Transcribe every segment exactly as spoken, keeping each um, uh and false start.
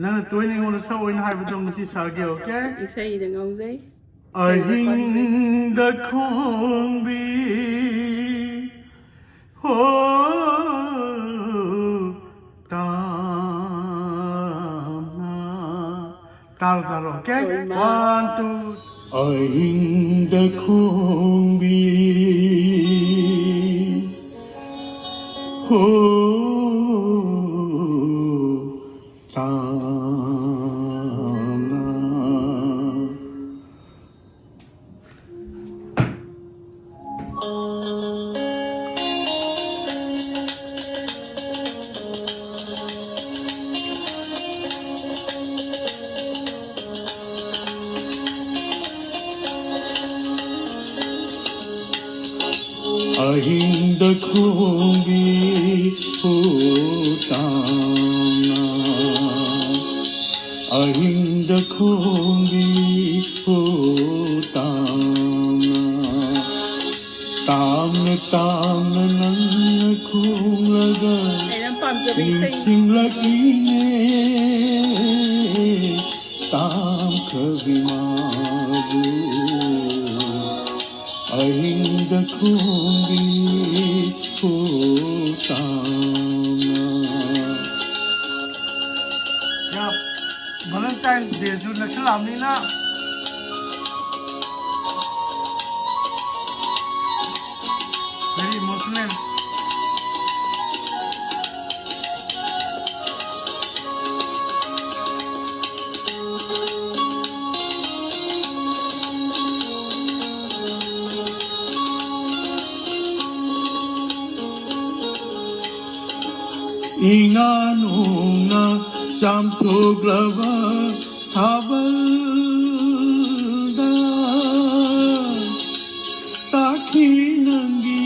ꯅꯪꯅ ꯇꯣꯏꯅ ꯑꯩꯉꯣꯟꯗ ꯁꯛꯑꯣꯏꯅ ꯍꯥꯏꯕꯗꯣ ꯉꯁꯤ ꯁꯛꯑꯒꯦ, okay? ꯏꯁꯩꯗ ꯉꯥꯎꯖꯩ꯫ ꯑꯍꯤꯡꯗ ꯈꯣꯡꯕꯤ, ꯍꯣ, ꯇꯥꯝꯅ꯫ ꯇꯥꯔꯣ, ꯇꯥꯔꯣ, okay? ꯍꯣꯏ, ꯏꯃꯥ꯫ One, two. ꯑꯍꯤꯡꯗ ꯈꯣꯡꯕꯤ, ꯍꯣ, ꯇꯥꯝꯅ꯫ ꯑꯍꯤꯡꯗ ꯈꯣꯡꯕꯤ ꯍꯨ ꯇꯥꯝꯅ, ꯑꯍꯤꯡꯗ ꯈꯣꯡꯕꯤ ꯍꯨ ꯇꯥꯝꯅ, ꯇꯥꯝꯅ ꯇꯥꯝꯅ ꯅꯪꯅ ꯈꯣꯡꯂꯒ ꯑꯩꯅ ꯄꯥꯝꯖꯕ ꯏꯁꯩ꯫ ꯅꯤꯡꯁꯤꯡꯂꯛꯏꯅꯦ ꯇꯥꯝꯈ꯭ꯔꯕꯤ ꯃꯥꯕꯨ꯫ ꯑꯍꯤꯡꯗ ꯈꯣꯡꯕꯤ ꯍꯨ ꯇꯥꯝꯅ꯫ ꯌꯥ, Valentine's Day ꯁꯨ ꯅꯛꯁꯤꯜꯂꯛꯑꯕꯅꯤꯅ very emotional꯫ ꯏꯉꯥ ꯅꯣꯡꯅ ꯆꯥꯝꯊꯣꯛꯂꯕ ꯊꯥꯕꯜꯗ ꯇꯥꯈꯤ ꯅꯪꯒꯤ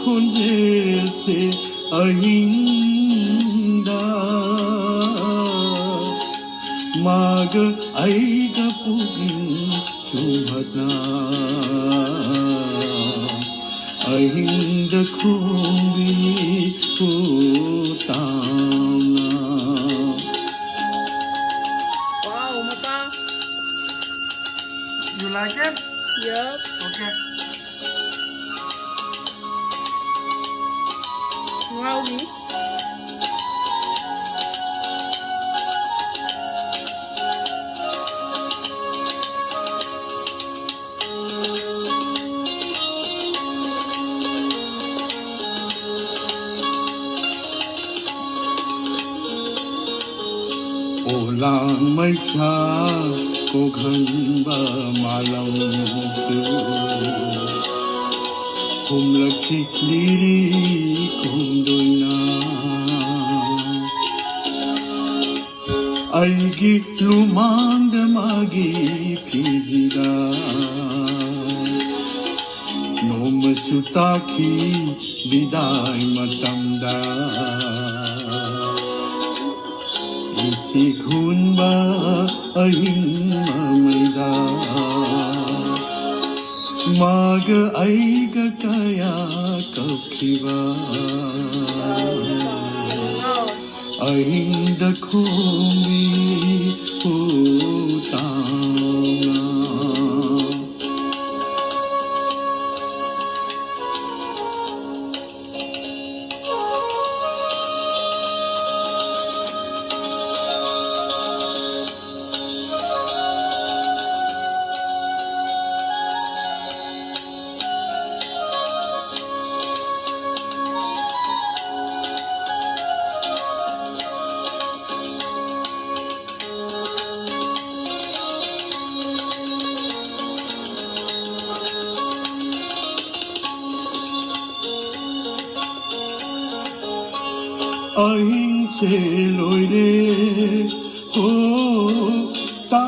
ꯈꯣꯟꯖꯦꯜꯁꯦ ꯑꯍꯤꯡꯗ꯫ ꯃꯥꯒ ꯑꯩꯒ ꯄꯨꯛꯅꯤꯡ ꯆꯨꯝꯍꯠꯅ ꯑꯍꯤꯡꯗ ꯈꯣꯡꯕꯤ ꯎ ꯇꯥꯝꯅ꯫ Okay? Yup. Okay. Wow, me. Olang maisa koghanba malam su, humlaki liri kumdoina. Aigi lumangda magi pijida, noma sutaki bidai matamda. Isi khunba ahing mamaida, maga aiga kaya kapkiba. Ahingda khumbi utana. Ahingse loire, ho, ta.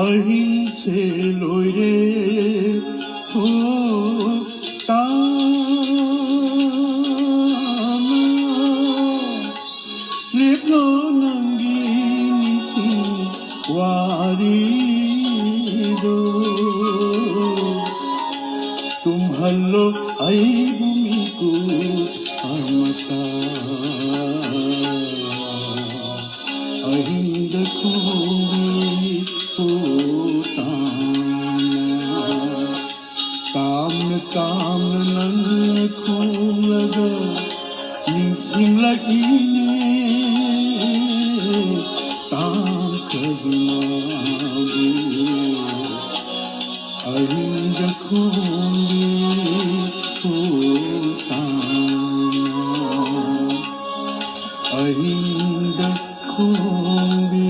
Ahingse loire, ho, tama. Lipno nanggi nising warido. Tumhallo aibu ꯑꯃꯇ ꯑꯍꯤꯡꯗ ꯈꯣꯡꯕꯤ ꯇꯥꯝꯅ, ꯇꯥꯝꯅ ꯇꯥꯝꯅ ꯅꯪ ꯈꯣꯡꯂꯒ ꯅꯤꯡꯁꯤꯡꯂꯛꯏꯅꯦ ꯇꯥꯝꯈ꯭ꯔꯕꯤ ꯃꯥꯕꯨ꯫ ꯑꯍꯤꯡꯗ ꯈꯣꯡꯕꯤ ꯇꯥꯝꯅ, ꯑꯍꯤꯡꯗ ꯈꯣꯡꯕꯤ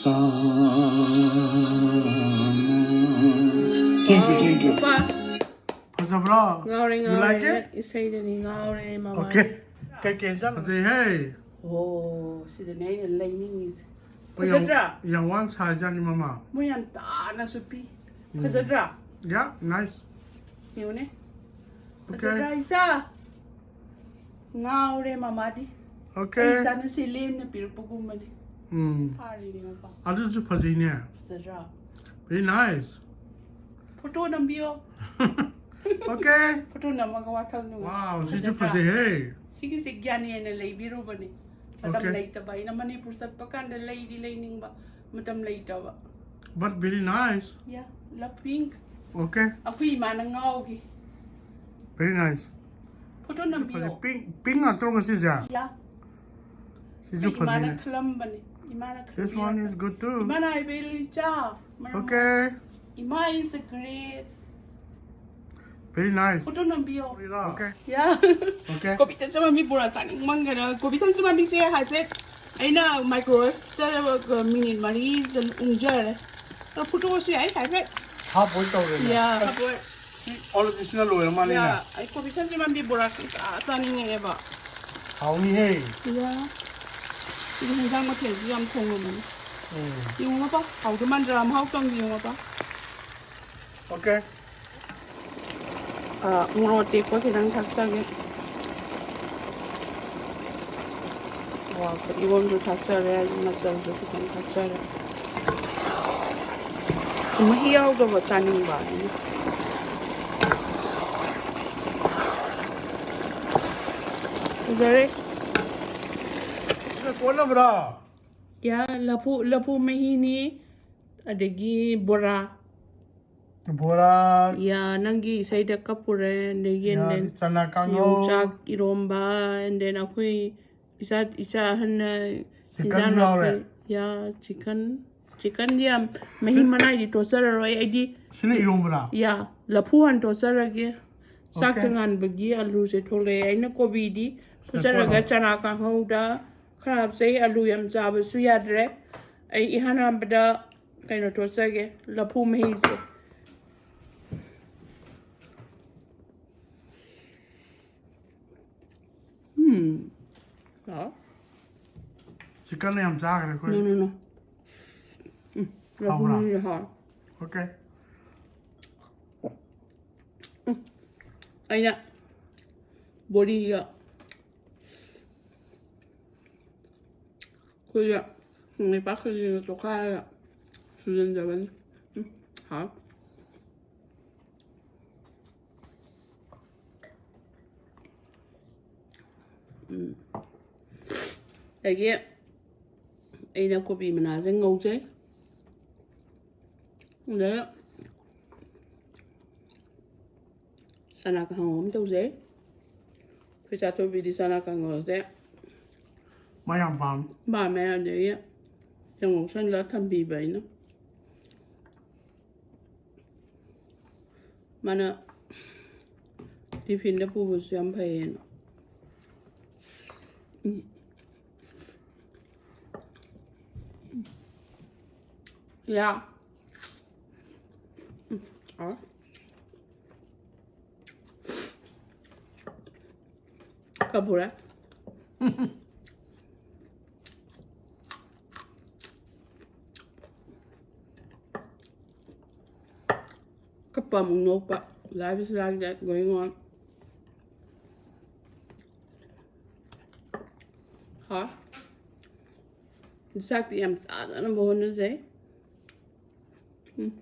ꯇꯥꯝꯅ꯫ Thank you, thank you. ꯅꯨꯄꯥ, ꯐꯖꯕ꯭ꯔꯣ? ꯉꯥꯎꯔꯦ, You ꯉꯥꯎꯔꯦ, like it? ꯏꯁꯩꯗꯅꯤ ꯉꯥꯎꯔꯦ, ꯃꯃꯥ꯫ Okay. ꯀꯩ ꯀꯩ ꯏꯟꯖꯥꯡ? ꯐꯖꯩꯍꯦ꯫ ꯑꯣ, ꯁꯤꯗꯅꯦ ꯑꯩꯅ ꯂꯩꯅꯤꯡꯉꯤꯁꯦ꯫ ꯍꯣꯏ, ꯌꯥꯝ, ꯐꯖꯗ꯭ꯔꯥ? ꯌꯥꯝ ꯋꯥꯡ ꯁꯥꯏꯖꯥꯠꯅꯤ, ꯃꯃꯥ꯫ ꯃꯣꯏ ꯌꯥꯝ ꯇꯥꯅꯁꯨ ꯄꯤ꯫ ꯎꯝ꯫ ꯐꯖꯗ꯭ꯔꯥ? Yeah, nice. ꯌꯦꯡꯉꯨꯅꯦ꯫ Okay. ꯐꯖꯗ꯭ꯔꯥ, ꯏꯆꯥ? ꯉꯥꯎꯔꯦ ꯃꯃꯥꯗꯤ꯫ Okay. ꯑꯩ ꯏꯆꯥꯅ ꯁꯤ ꯂꯦꯝꯅ ꯄꯤꯔꯛꯄꯒꯨꯝꯕꯅꯦ꯫ ꯎꯝ꯫ ꯁꯥꯔꯤꯅꯦ ꯃꯄꯥ꯫ ꯑꯗꯨꯁꯨ ꯐꯖꯩꯅꯦ꯫ ꯐꯖꯗ꯭ꯔꯥ? Very nice. ꯐꯣꯇꯣ ꯅꯝꯕꯤꯌꯣ꯫ Okay. ꯐꯣꯇꯣ ꯅꯝꯃꯒ ꯋꯥꯈꯜ ꯅꯨꯡꯉꯥꯏ꯫ Wow, ꯁꯤꯁꯨ ꯐꯖꯗ꯭ꯔꯥ? ꯐꯖꯩꯍꯦ꯫ ꯁꯤꯒꯤꯁꯦ ꯒ꯭ꯌꯥꯅꯦꯅ ꯂꯩꯕꯤꯔꯨꯕꯅꯦ꯫ ꯃꯇꯝ Okay. ꯂꯩꯇꯕ꯫ ꯑꯩꯅ ꯃꯅꯤꯄꯨꯔ ꯆꯠꯄ ꯀꯥꯟꯗ ꯂꯩꯗꯤ ꯂꯩꯅꯤꯡꯕ, ꯃꯇꯝ ꯂꯩꯇꯕ꯫ But very nice. Yeah, love pink. Okay. ꯑꯩꯈꯣꯏ ꯏꯃꯥꯅ ꯉꯥꯎꯈꯤ꯫ Very nice. ꯐꯣꯇꯣ ꯅꯝꯕꯤꯌꯣ꯫ ꯐꯖꯩ꯫ Pink, pink ꯉꯥꯛꯇ꯭ꯔꯣ ꯉꯁꯤꯁꯦ? Yeah. ꯁꯤꯁꯨ ꯑꯩ ꯏꯃꯥꯅ ꯐꯖꯩꯅꯦ꯫ ꯈꯜꯂꯝꯕꯅꯦ꯫ ꯏꯃꯥꯅ This one is ꯈꯟꯕꯤꯔꯛꯄꯅꯦ꯫ Good too. ꯏꯃꯥꯅ ꯍꯥꯏꯕ ꯏꯜꯂꯨ ꯏꯆꯥ꯫ ꯃꯔꯝ Okay. ꯏꯃꯥ is a great. Very nice. Photo ꯅꯝꯕꯤꯌꯣ꯫ Okay. Yeah. Okay. ꯀꯣꯕꯤ ꯊꯝꯆꯦꯠ ꯃꯥꯟꯕꯤ ꯕꯣꯔꯥ ꯆꯥꯅꯤꯡꯃꯟꯈꯔꯦ꯫ ꯀꯣꯕꯤ ꯊꯝꯆꯦꯠ ꯃꯥꯟꯕꯤꯁꯦ ꯍꯥꯏꯐꯦꯠ ꯑꯩꯅ microwave ꯇ ꯃꯤꯅꯤꯠ ꯃꯔꯤ ꯎꯪꯖꯔꯦ꯫ ꯑꯗꯣ ꯐꯨꯠꯇꯣꯛꯑꯁꯨ ꯌꯥꯏ ꯍꯥꯏꯐꯦꯠ꯫ Half boil ꯇꯧꯔꯦꯅꯦ꯫ Yeah, half boil꯫ ꯁꯤ ꯑꯣꯜ ꯗꯤꯁꯅ ꯂꯣꯏꯔ ꯃꯥꯜꯂꯦꯅꯦ꯫ Yeah, ꯑꯩ ꯀꯣꯕꯤ ꯊꯝꯆꯦꯠ ꯃꯥꯟꯕꯤ ꯕꯣꯔꯥ ꯈꯪꯆꯥ ꯆꯥꯅꯤꯡꯉꯦꯕ꯫ ꯍꯥꯎꯅꯤꯍꯦ꯫ Yeah. ꯁꯤꯗꯤ ꯍꯦꯟꯖꯥꯡ ꯃꯊꯦꯜꯁꯨ ꯌꯥꯝ ꯊꯣꯡꯉꯝꯃꯅꯤ꯫ ꯎꯝ꯫ ꯌꯦꯡꯉꯨ ꯃꯄꯥ, ꯍꯥꯎꯗꯧ ꯃꯥꯟꯗ꯭ꯔꯥ? ꯃꯍꯥꯎ ꯇꯪꯒꯦ ꯌꯦꯡꯉꯨ ꯃꯄꯥ꯫ Okay. ꯑꯥ, ꯃꯣꯔꯣꯛ ꯑꯇꯦꯛꯄ ꯈꯤꯇꯪ ꯊꯥꯛꯆꯒꯦ꯫ ꯃꯣꯔꯣꯛ ꯐꯗꯤꯒꯣꯝꯁꯨ ꯊꯥꯛꯆꯔꯦ, ꯃꯆꯜꯁꯨ ꯈꯤꯇꯪ ꯊꯥꯛꯆꯔꯦ꯫ ꯃꯍꯤ ꯌꯥꯎꯗꯕ ꯆꯥꯅꯤꯡꯕ ꯑꯩꯅ꯫ ꯐꯖꯔꯦ꯫ ꯁꯤꯅ ꯀꯣꯟꯅꯕ꯭ꯔꯥ? ꯌꯥ, ꯂꯐꯨ, ꯂꯐꯨ ꯃꯍꯤꯅꯤ, ꯑꯗꯒꯤ ꯕꯣꯔꯥ꯫ ꯕꯣꯔꯥ꯫ ꯌꯥ, ꯅꯪꯒꯤ ꯏꯁꯩꯗ ꯀꯞꯄꯨꯔꯦ, ꯑꯗꯒꯤ and then ꯆꯅꯥ ꯀꯥꯡꯍꯧ꯫ ꯌꯣꯡꯆꯥꯛ ꯏꯔꯣꯝꯕ, and then ꯑꯩꯈꯣꯏ ꯏꯆꯥ, ꯏꯆꯥ ꯑꯍꯟꯅ ꯆꯤꯛꯀꯟꯁꯨ ꯏꯟꯖꯥꯡ ꯌꯥꯎꯔꯦ꯫ ꯅꯥꯄꯤ-, ꯌꯥ, ꯆꯤꯛꯀꯟ, ꯆꯤꯛꯀꯟꯗꯤ ꯌꯥꯝ ꯃꯍꯤ ꯁꯤ- ꯃꯅꯥꯏꯗꯤ ꯇꯣꯠꯆꯔꯔꯣꯏ ꯑꯩꯗꯤ꯫ ꯁꯤꯅ ꯏꯔꯣꯝꯕꯔꯥ? ꯌꯥ, ꯂꯐꯨ ꯍꯥꯟꯅ ꯇꯣꯠꯆꯔꯒꯦ꯫ ꯆꯥꯛꯇ ꯑꯣꯀꯦ꯫ ꯉꯥꯟꯕꯒꯤ ꯑꯂꯨꯁꯦ ꯊꯣꯛꯂꯛꯑꯦ꯫ ꯑꯩꯅ ꯀꯣꯕꯤꯗꯤ ꯐꯨꯠꯆꯔꯒ ꯁꯦꯠꯄꯗꯣ꯫ ꯆꯅꯥ ꯀꯥꯡꯍꯧꯗ ꯈꯔ ꯍꯥꯞꯆꯩ꯫ ꯑꯂꯨ ꯌꯥꯝ ꯆꯥꯕꯁꯨ ꯌꯥꯗ꯭ꯔꯦ꯫ ꯑꯩ ꯏꯍꯥꯟ ꯍꯥꯟꯕꯗ ꯀꯩꯅꯣ ꯇꯣꯠꯆꯒꯦ, ꯂꯐꯨ ꯃꯍꯤꯁꯦ꯫ ꯎꯝ꯫ ꯍꯥꯎ꯫ ꯆꯤꯛꯀꯟꯅ ꯌꯥꯝ ꯆꯥꯈ꯭ꯔꯦ ꯑꯩꯈꯣꯏ꯫ No, no, no. ꯎꯝ, ꯍꯥꯎꯕ꯭ꯔꯥ? ꯂꯐꯨ ꯃꯍꯤꯁꯦ ꯍꯥꯎꯋꯦ꯫ ꯑꯣꯀꯦ꯫ ꯎꯝ꯫ ꯑꯩꯅ ꯕꯣꯔꯤꯒ ꯑꯩꯈꯣꯏꯒꯤ ꯂꯩꯄꯥꯛ ꯁꯤꯡꯖꯨꯒ ꯇꯣꯠꯈꯥꯏꯔꯒ ꯁꯨꯖꯟꯖꯕꯅꯤ꯫ ꯎꯝ, ꯍꯥꯎ꯫ ꯎꯝ꯫ ꯑꯗꯒꯤ ꯑꯩꯅ ꯀꯣꯕꯤ ꯃꯅꯥꯁꯦ ꯉꯧꯖꯩ꯫ ꯑꯗ ꯆꯅꯥ ꯀꯥꯡꯍꯧ ꯑꯃ ꯇꯧꯖꯩ꯫ ꯑꯩꯈꯣꯏ ꯆꯥꯊꯣꯏꯕꯤꯗꯤ ꯆꯅꯥ ꯀꯥꯡꯍꯧꯁꯦ ꯃꯥ ꯌꯥꯝ ꯄꯥꯝ-, ꯄꯥꯝꯃꯦ꯫ ꯑꯗꯒꯤ ꯌꯥꯝ ꯉꯧꯁꯜꯂ ꯊꯝꯕꯤꯕ ꯑꯩꯅ꯫ ꯃꯥꯅ ꯇꯤꯐꯤꯟꯗ ꯄꯨꯕꯁꯨ ꯌꯥꯝ ꯐꯩꯌꯦꯅ꯫ ꯎꯝ꯫ ꯌꯥ꯫ ꯎꯝ, ꯑ꯫ ꯀꯞꯄꯨꯔꯦ꯫ ꯀꯞꯄ ꯑꯃꯨꯛ ꯅꯣꯛꯄ꯫ Life is like that going on. ꯍꯥ? ꯆꯥꯛꯇꯤ ꯌꯥꯝ ꯆꯥꯗꯅꯕ ꯍꯣꯠꯅꯖꯩ꯫ ꯎꯝ꯫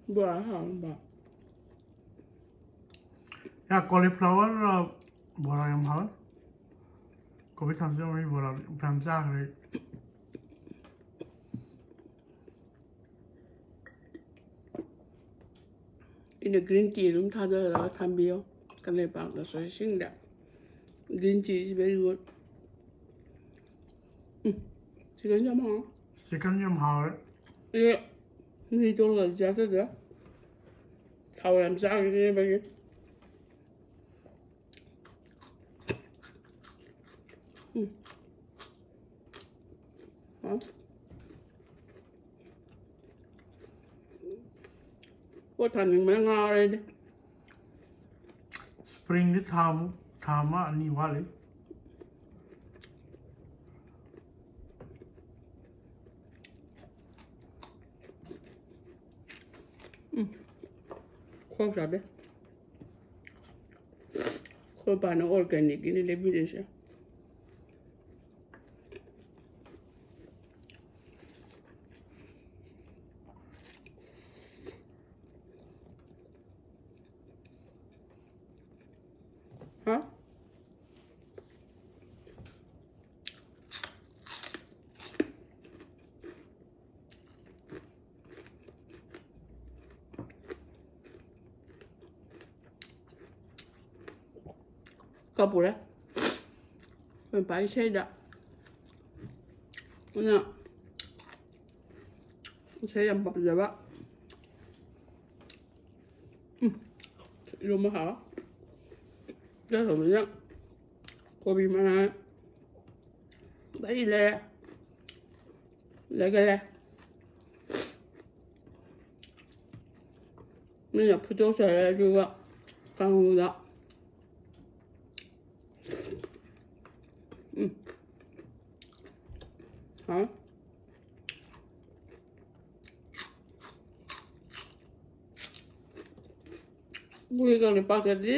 ꯕꯣꯔꯥ ꯍꯥꯎꯔꯝꯕ꯫ ꯌꯥ, cauliflower ꯕꯣꯔꯥ ꯌꯥꯝ ꯍꯥꯎꯋꯦ꯫ ꯀꯣꯕꯤ ꯊꯝꯆꯦꯠ ꯃꯔꯨꯒꯤ ꯕꯣꯔꯥ ꯌꯥꯝ ꯆꯥꯈ꯭ꯔꯦ꯫ ꯑꯩꯅ green tea ꯑꯗꯨꯝ ꯊꯥꯗꯔꯒ ꯊꯝꯕꯤꯌꯣ ꯀꯪꯂꯩꯄꯥꯛꯇ ꯁꯣꯏꯁꯤꯡꯗ꯫ Green tea is very good. Um, chicken ꯌꯥꯝ ꯍꯥꯎ꯫ Chicken ꯌꯥꯝ ꯍꯥꯎꯔꯦ꯫ ꯑꯦ, ꯃꯍꯤ ꯇꯣꯠꯂꯒ ꯆꯥꯖꯗ꯭ꯔꯦ꯫ ꯊꯥꯎ ꯌꯥꯝ ꯆꯥꯈꯤꯗꯦꯕꯒꯤ꯫ ꯎꯝ꯫ ꯍꯥꯎ꯫ ꯄꯣꯠ ꯊꯥꯅꯤꯡꯕꯅ ꯉꯥꯎꯔꯦ ꯑꯩꯗꯤ꯫ Springꯗꯤ ꯊꯥ ꯑꯃꯨꯛ, ꯊꯥ ꯑꯃ ꯑꯅꯤ ꯋꯥꯠꯂꯤ꯫ ꯎꯝ꯫ ꯈꯣꯡ ꯆꯥꯗꯦ꯫ ꯑꯩꯈꯣꯏ ꯄꯥꯅ organicꯀꯤꯅꯤ ꯂꯩꯕꯤꯔꯤꯁꯦ꯫ ꯍꯥ? ꯀꯞꯄꯨꯔꯦ꯫ ꯑꯩꯈꯣꯏ ꯄꯥ ꯏꯁꯩꯗ꯫ ꯑꯗꯨꯅ ꯏꯁꯩ ꯌꯥꯝ ꯄꯥꯝꯖꯕ꯫ ꯎꯝ, ꯏꯔꯣꯝꯕ ꯍꯥꯎ꯫ ꯆꯥꯗꯧꯕꯅꯤꯅ ꯀꯣꯕꯤ ꯃꯅꯥ ꯂꯩ ꯂꯩꯔꯦ꯫ ꯂꯩꯒꯔꯦ꯫ ꯃꯤꯅ ꯐꯨꯠꯇꯣꯛꯆꯔꯦ ꯑꯗꯨꯒ ꯀꯥꯡꯍꯧꯗ꯫ ꯎꯝ꯫ ꯍꯥꯎ꯫ ꯑꯩꯈꯣꯏꯒꯤ ꯀꯪꯂꯩꯄꯥꯛꯇꯗꯤ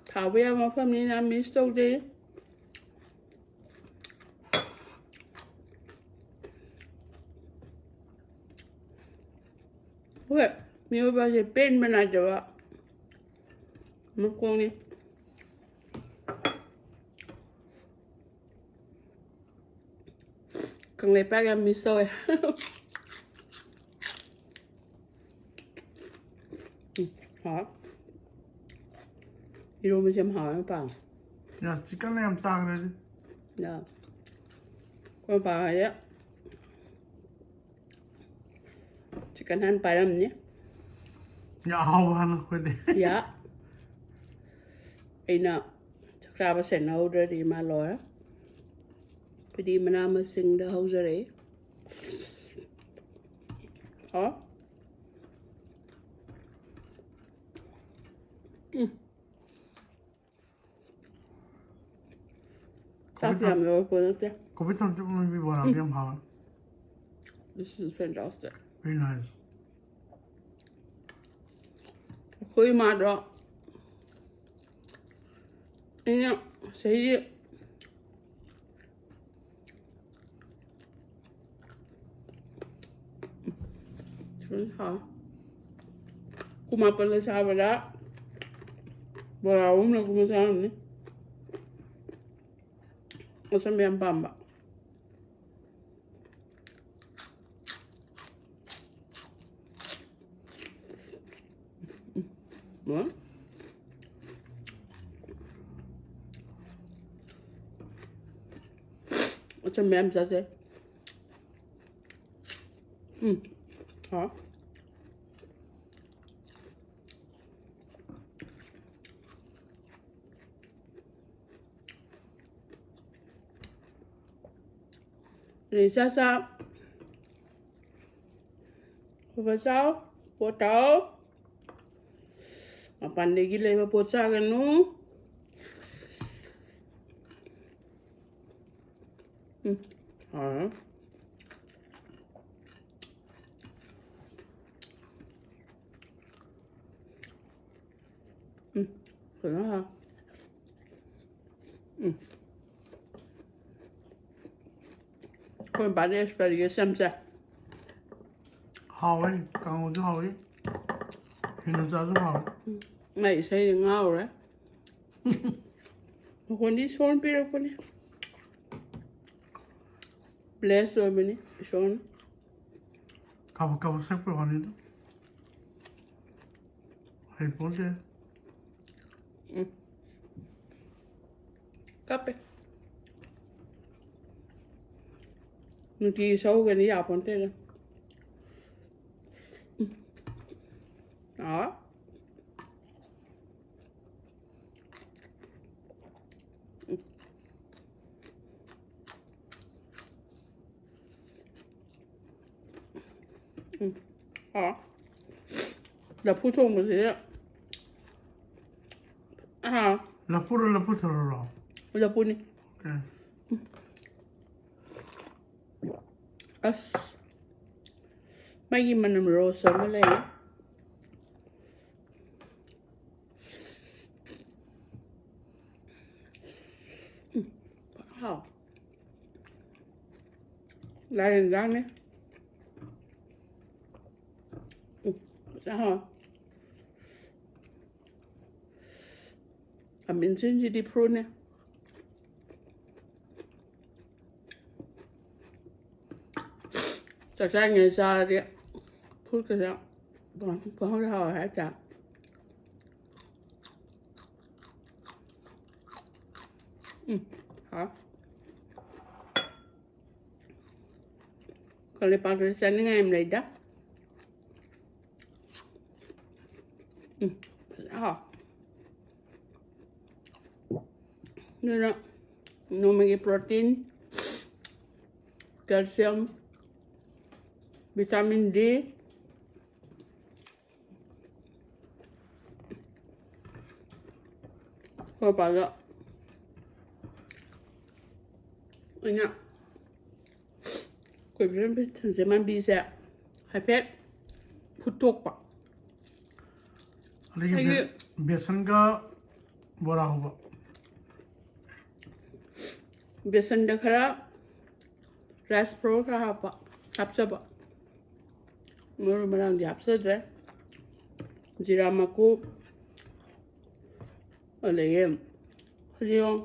ꯊꯥꯕ ꯌꯥꯕ ꯃꯐꯝꯅꯤꯅ miss ꯇꯧꯗꯦ꯫ ꯍꯣꯏ, ꯃꯤꯑꯣꯏꯕꯁꯦ ꯄꯦꯟꯕ ꯅꯥꯏꯗꯕ ꯃꯈꯣꯡꯅꯤ꯫ ꯀꯪꯂꯩꯄꯥꯛ ꯌꯥꯝ ꯃꯤꯁ ꯇꯧꯋꯦ꯫ ꯎꯝ, ꯍꯥꯎ꯫ ꯏꯔꯣꯝꯕꯁꯦ ꯌꯥꯝ ꯍꯥꯎꯋꯦ, ꯃꯄꯥꯟ꯫ ꯌꯥ, ꯆꯤꯛꯀꯟ ꯌꯥꯝ ꯆꯥꯈ꯭ꯔꯦ꯫ ꯌꯥ꯫ ꯑꯩꯈꯣꯏ ꯃꯄꯥꯟ ꯍꯥꯏꯁꯦ ꯆꯤꯛꯀꯟ ꯍꯥꯟꯅ ꯄꯥꯏꯔꯝꯅꯤ꯫ ꯌꯥ, ꯑꯍꯥꯎꯕ ꯍꯥꯟꯅ ꯑꯩꯈꯣꯏꯗꯤ꯫ ꯌꯥ꯫ ꯑꯩꯅ ꯆꯥꯛ ꯆꯥꯕ ꯁꯦꯟꯅꯍꯧꯗ꯭ꯔꯗꯤ ꯃꯥ ꯂꯣꯏꯔꯦ꯫ ꯑꯩꯈꯣꯏꯗꯤ ꯃꯅꯥ ꯃꯁꯤꯡꯗ ꯍꯧꯖꯔꯛꯏ꯫ ꯍꯥꯎ꯫ ꯎꯝ꯫ ꯆꯥꯛ ꯌꯥꯝ ꯂꯧꯔꯛꯄ ꯅꯠꯇꯦ꯫ ꯀꯣꯕꯤ ꯊꯝꯆꯦꯠ ꯑꯃ ꯄꯤꯕ ꯕꯣꯔꯥꯗꯤ ꯌꯥꯝ ꯍꯥꯎꯋꯦ꯫ This is fantastic. Very nice. ꯑꯩꯈꯣꯏ ꯏꯃꯥꯗꯣ ꯑꯩꯅ ꯆꯍꯤ ꯁꯨꯝ ꯁꯥ-, ꯀꯨꯟꯃꯥꯄꯜꯗ ꯆꯥꯕꯗ ꯕꯣꯔꯥ ꯑꯍꯨꯝꯂ ꯀꯨꯝꯕ ꯆꯥꯔꯝꯅꯤ꯫ ꯑꯆꯝꯕ ꯌꯥꯝ ꯄꯥꯝꯕ꯫ ꯎꯝ꯫ ꯑꯆꯝꯕ ꯌꯥꯝ ꯆꯥꯖꯩ꯫ ꯎꯝ꯫ ꯍꯥꯎ꯫ ꯔꯤꯆꯥ ꯆꯥ꯫ ꯕꯕꯥ ꯆꯥꯎ꯫ ꯄꯣꯠ ꯇꯥꯎ꯫ ꯃꯄꯥꯟꯗꯒꯤ ꯂꯩꯕ ꯄꯣꯠ ꯆꯥꯒꯅꯨ꯫ ꯎꯝ꯫ ꯍꯥꯎꯔꯦ꯫ ꯎꯝ꯫ ꯐꯖꯅ ꯍꯥꯎꯔꯦ꯫ ꯎꯝ꯫ ꯑꯩꯈꯣꯏ ꯃꯄꯥꯟꯗ ꯑꯦꯛꯁꯄꯔꯤꯌꯦꯟꯁ ꯌꯥꯝ ꯆꯥꯏ꯫ ꯍꯥꯎꯋꯦ꯫ ꯀꯥꯡꯉꯧꯁꯨ ꯍꯥꯎꯋꯤ꯫ ꯍꯤꯡꯅ ꯆꯥꯁꯨ ꯍꯥꯎꯋꯦ꯫ ꯃꯥꯏ ꯏꯁꯩꯗꯤ ꯉꯥꯎꯔꯦ꯫ ꯃꯈꯣꯟꯗꯤ ꯏꯁꯣꯔꯅ ꯄꯤꯔꯛꯄꯅꯤ꯫ ꯕ꯭ꯂꯦꯁ ꯑꯣꯏꯕꯅꯤ ꯏꯁꯣꯔꯅ꯫ ꯀꯥꯕꯛ ꯀꯥꯕꯛ ꯁꯛꯄ ꯋꯥꯅꯤꯗ꯫ ꯍꯩꯄꯣꯟꯇꯦ꯫ ꯀꯞꯄꯦ꯫ ꯅꯨꯡꯇꯤꯒꯤ ꯁꯛꯎꯒꯅꯤ ꯌꯥꯄꯣꯟꯇꯦꯗ꯫ ꯑꯥ꯫ ꯎꯝ꯫ ꯑꯥ꯫ ꯂꯐꯨ ꯊꯣꯡꯕꯁꯤꯗ ꯑꯥ꯫ ꯂꯐꯨꯔꯣ, ꯂꯐꯨ ꯊꯔꯣꯔꯣ? ꯂꯐꯨꯅꯤ꯫ ꯑꯦ꯫ ꯑꯁ꯫ ꯃꯩꯒꯤ ꯃꯅꯝ ꯔꯣꯁ ꯑꯃ ꯂꯩ꯫ ꯎꯝ꯫ ꯍꯥꯎ꯫ ꯂꯥꯏ ꯌꯦꯟꯖꯥꯡꯅꯦ꯫ ꯎꯝ꯫ ꯐꯖꯅ ꯍꯥꯎꯋꯦ꯫ ꯈꯥꯃꯦꯟ ꯑꯁꯤꯟꯁꯤꯗꯤ ꯐ꯭ꯔꯨꯠꯅꯦ꯫ ꯆꯥꯛ ꯆꯥꯔꯤꯉꯩ ꯆꯥꯔꯗꯤ ꯐ꯭ꯔꯨꯠꯀꯁꯦ ꯄꯪꯍꯧꯗ ꯍꯥꯎꯋꯦ ꯍꯥꯏꯇꯥꯔꯦ꯫ ꯎꯝ꯫ ꯍꯥꯎ꯫ ꯀꯪꯂꯩꯄꯥꯛꯇꯗꯤ ꯆꯥꯅꯤꯡꯉꯥꯏ ꯌꯥꯝ ꯂꯩꯗ꯫ ꯎꯝ꯫ ꯐꯖꯅ ꯍꯥꯎ꯫ ꯑꯗꯨꯅ ꯅꯣꯡꯃꯒꯤ protein, calcium, vitamin D, ꯑꯩꯈꯣꯏ ꯄꯥꯗꯣ ꯑꯩꯅ ꯑꯩꯈꯣꯏ ꯕꯦꯁꯟ ꯃꯥꯟꯕꯤꯁꯦ ꯍꯥꯏꯐꯦꯠ ꯐꯨꯠꯇꯣꯛꯄ꯫ ꯑꯗꯒꯤ ꯑꯩꯒꯤ ꯕꯦ- ꯕꯦꯁꯟꯒ ꯕꯣꯔꯥ ꯍꯧꯕ꯫ ꯕꯦꯁꯟꯗ ꯈꯔ rice flour ꯈꯔ ꯍꯥꯞꯄ, ꯍꯥꯞꯆꯕ꯫ ꯃꯔꯨ ꯃꯔꯥꯡꯗꯤ ꯍꯥꯞꯆꯗ꯭ꯔꯦ꯫ ꯖꯤꯔꯥ ꯃꯀꯨ, ꯑꯗꯒꯤ ꯐꯗꯤꯒꯣꯝ꯫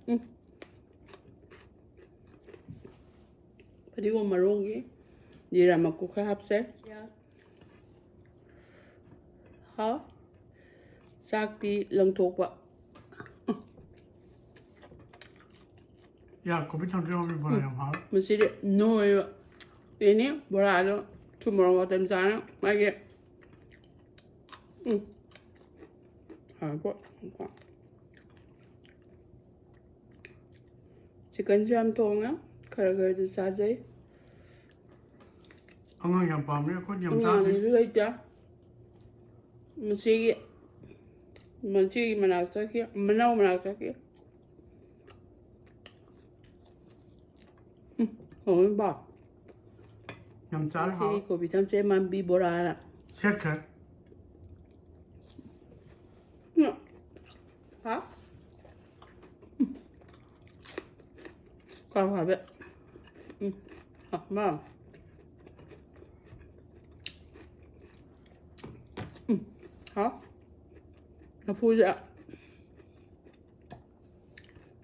ꯎꯝ꯫ ꯐꯗꯤꯒꯣꯝ ꯃꯔꯨꯒꯤ ꯖꯤꯔꯥ ꯃꯀꯨ ꯈꯔ ꯍꯥꯞꯆꯩ꯫ ꯍꯥꯎ꯫ ꯆꯥꯛꯇꯤ ꯂꯪꯊꯣꯛꯄ꯫ ꯌꯥ, ꯀꯣꯕꯤ ꯊꯝꯆꯦꯠ ꯃꯥꯟꯕꯤ ꯕꯣꯔꯥ ꯌꯥꯝ ꯍꯥꯎꯋꯦ꯫ ꯃꯁꯤꯗꯤ ꯅꯣꯏꯕ꯫ ꯑꯦꯅꯤ ꯕꯣꯔꯥꯗꯣ ꯊꯨꯝ ꯃꯣꯔꯣꯛ ꯃꯇꯝ ꯆꯥꯅ ꯃꯥꯒꯤ ꯎꯝ꯫ ꯍꯥꯎꯕ꯫ ꯆꯤꯛꯀꯟꯁꯨ ꯌꯥꯝ ꯊꯣꯡꯉꯦ꯫ ꯈꯔ ꯈꯔꯗꯤ ꯆꯥꯖꯩ꯫ ꯑꯉꯥꯡ ꯌꯥꯝ ꯄꯥꯝꯃꯦ, ꯑꯩꯈꯣꯏꯗꯤ ꯌꯥꯝ ꯆꯥꯗꯦ꯫ ꯑꯉꯥꯡꯁꯨ ꯂꯩꯇꯦ꯫ ꯃꯁꯤꯒꯤ, ꯃꯁꯤꯒꯤ ꯃꯅꯥꯛ ꯆꯠꯈꯤ, ꯃꯅꯥꯎ ꯃꯅꯥꯛ ꯆꯠꯈꯤ꯫ ꯎꯝ, ꯍꯥꯎꯋꯤꯕ꯫ ꯌꯥꯝ ꯆꯥꯔꯦ, ꯁꯤꯒꯤ ꯍꯥꯎꯋꯦ꯫ ꯀꯣꯕꯤ ꯊꯝꯆꯦꯠ ꯃꯥꯟꯕꯤ ꯕꯣꯔꯥꯅ꯫ ꯁꯦꯠꯈ꯭ꯔꯦ꯫ ꯎꯝ꯫ ꯍꯥ? ꯎꯝ꯫ ꯀꯥꯡ ꯍꯥꯏꯕ꯫ ꯎꯝ꯫ ꯍꯥꯎꯕ꯫ ꯎꯝ꯫ ꯍꯥꯎ꯫ ꯂꯐꯨꯁꯦ꯫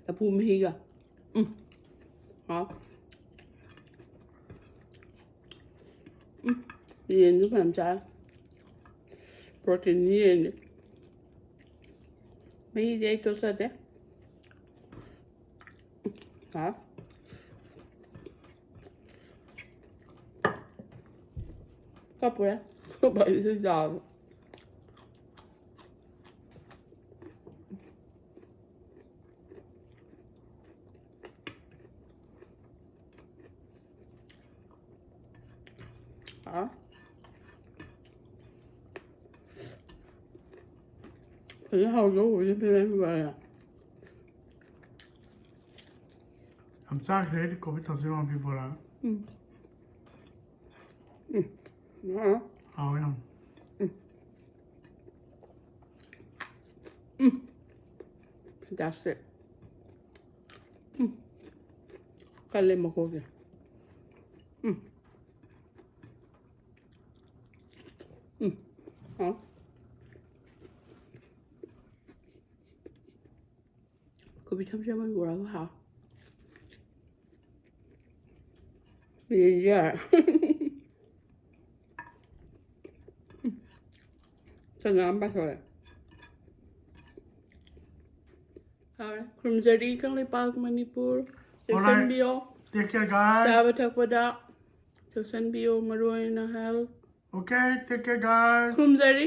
ꯂꯐꯨ ꯃꯍꯤꯒ꯫ ꯎꯝ꯫ ꯍꯥꯎ꯫ ꯎꯝ꯫ ꯌꯦꯟꯁꯨ ꯐꯅꯌꯥꯝ ꯆꯥꯔꯦ꯫ ꯄ꯭ꯔꯣꯇꯤꯟꯅꯤ ꯌꯦꯟꯗꯤ꯫ ꯃꯍꯤꯗꯤ ꯑꯩ ꯇꯣꯠꯆꯗꯦ꯫ ꯍꯥꯎ꯫ ꯀꯞꯄꯨꯔꯦ꯫ ꯀꯞꯄ ꯑꯩꯁꯨ ꯆꯥꯕ꯫ ꯍꯥꯎ꯫ ꯐꯖꯅ ꯍꯥꯎꯗꯧꯕꯁꯦ ꯐꯖꯅ ꯍꯥꯏꯕ꯫ ꯌꯥꯝ ꯆꯥꯈ꯭ꯔꯦ ꯑꯩꯗꯤ ꯀꯣꯕꯤ ꯊꯝꯆꯦꯠ ꯃꯥꯟꯕꯤ ꯕꯣꯔꯥ꯫ ꯎꯝ꯫ ꯎꯝ꯫ ꯍꯥꯎ꯫ ꯍꯥꯎꯋꯦ ꯌꯥꯝ꯫ ꯎꯝ꯫ ꯎꯝ꯫ Fantastic꯫ ꯎꯝ꯫ ꯀꯜꯂꯦ ꯃꯈꯣꯛꯁꯦ꯫ ꯎꯝ꯫ ꯍꯥꯎ꯫ ꯀꯣꯕꯤ ꯊꯝꯆꯦꯠ ꯑꯃ ꯄꯨꯔꯒ ꯍꯥꯎ꯫ ꯌꯦꯡꯒꯦ ꯌꯥꯔꯦ꯫ ꯆꯅꯥ ꯑꯃ ꯄꯥꯏꯊꯣꯔꯛꯑꯦ꯫ ꯍꯥꯎꯔꯦ꯫ ꯈꯨꯔꯨꯝꯖꯔꯤ Kangleipak Manipur. Alright. ꯆꯦꯛꯁꯤꯟꯕꯤꯌꯣ꯫ Take care, guys. ꯆꯥꯕ ꯊꯛꯄꯗ ꯆꯦꯛꯁꯤꯟꯕꯤꯌꯣ, ꯃꯔꯨ ꯑꯣꯏꯅ health꯫ Okay, take care, guys. ꯈꯨꯔꯨꯝꯖꯔꯤ꯫